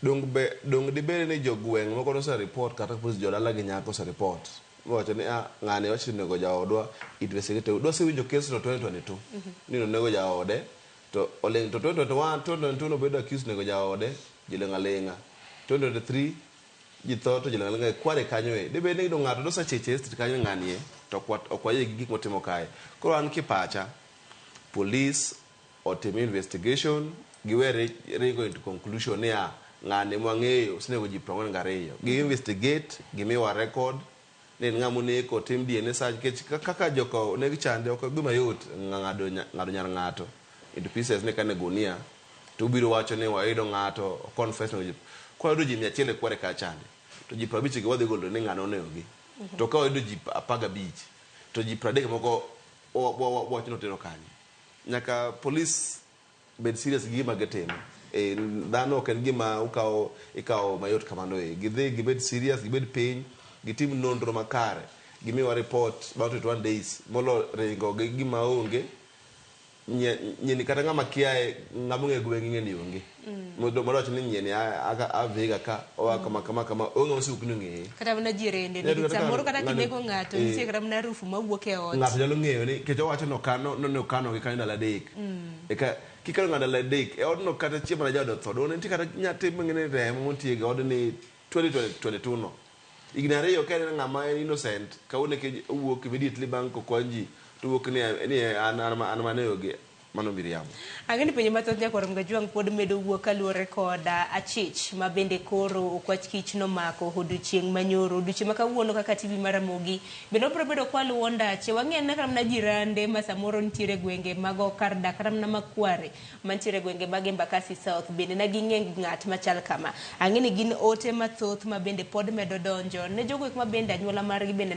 Dong be dong dibed ni jogweng' moko nose report kata police jodala gi nyako ose report mowacho ni ah ng'ani wacho ni onego jaodwa investigate dwasewinjo case no 2022 ni nonego jaode to oling' to 2021 2022 nobedo accused nego jaode ji ling' aling'a 2023 ji tho to ji ling' aling'a e kware kanyo e dibed ni do ng'ato nosecheche e street kanyo ni ng'ani e to ok wayie gi gik motimo kae koro an kipacha police otim investigation giwe ringo into conclusion niya ng'ani mwang'eyo osenego ji 42 gi investigate gimiwa record ni en ng'ama oneko otim DNA search nikech kaka joka oneg chande ok gima yot ng'ado ng'ado nyar ng'ato into pieces ni kane gunia to ubiro wacho ni wayudo ng'ato confess nego ji kwa wayudo ji 100 e kware ka chande to ji 50 gi wadhi golo ni ng'ano onego gi to ka wayudo ji 15 to ji 30 moko wacho ni otero kanye nyaka police bed serious gi gima gitimo e, dhano ok en gima ukawo ikawo mayot kamano e gidhi gibed serious gibed piny gitim nonro makare gimiwa report bang' 21 days molo ringo gi gima onge nyieni kata ng'ama kiaye ng'ama ong'e gweng' ing'e ni onge mondo wacho ni nyieni a Vihiga ka oa kama kama kama onge osewuok ni ong'eye kata mana jirende nikech samoro kata kinego ng'ato nitie kata mana harufu mawuok e ot ng'ato nyalo ng'eyo ni nikech owacho ni okano ni okano gi kanyo ndalo adek eka kikano ng'ato ndalo adek e odno kata chieng' mana jaode otho donge nitie kata nyathi mang'e ni remo montie e odni 2022 no higni ariyo ka en ng'ama en innocent kawuono eka owuok immediately bang' kokony ji to owuok ni ni an an manegogi mano miriambo. Ang'e ni penjo mathoth nyakwar Mgajwang' pod medo wuok kaluwore kod achich ma bende koro okwach kich nomako odiochieng' manyoro. Odiochieng' ma kawuono kaka TV mar Ramogi bende wabiro bedo kwaluwo ndache. Wang'e anena kata mana jirande ma samoro nitiere gwenge mag kar dak kata mana Makware mantiere gwenge mag Embakasi South bende na ging'e ng'at machal kama. Ang'e ni gin ote mathoth ma bende pod medo donjo ne jogo eko ma bende anyuola margi bende